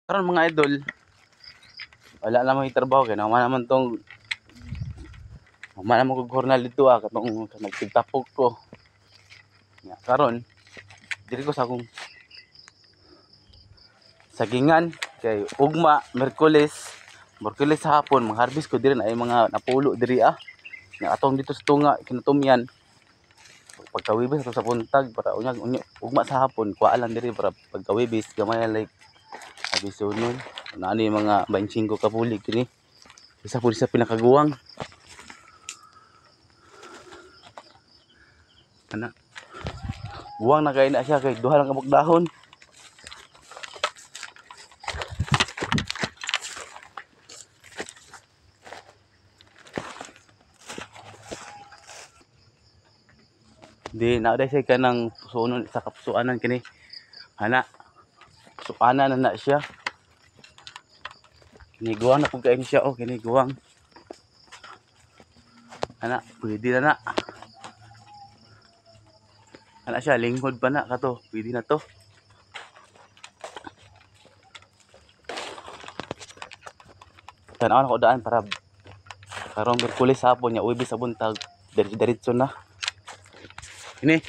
Karon mga idol, wala na may trabaho kay naman naman tong naman kog jornal dito katong nagtigtapok ko. Ya, karon diri ko sa akong sagingan kay ugma Miyerkules, Miyerkules sa hapon mag-harvest ko diri na ay mga napulo diri ah. Nya atong dito sa tunga kinutumyan. Pagkawibis ato sa buntag para unyag unya ugma sa hapon kuha lang diri para pagkawibis gamay like harvest nun. Naani mga 25 ka bulig kini. Isa po sa pinakaguwang. Ana. Guwang na kay na siya kay duha lang ka dahon. Di na day siya kanang pusonon sa kapusoanan kini. Ana. Pusoanan na na siya. Kini guwang na pud kaayo siya oh, kini guwang. Ana, pwede na na. Ana siya, linghod pa na kato, pwede na to. Tan-aw na ko daan para karong Miyerkules hapon nya Huwebes sa buntag, diretso na. Ini.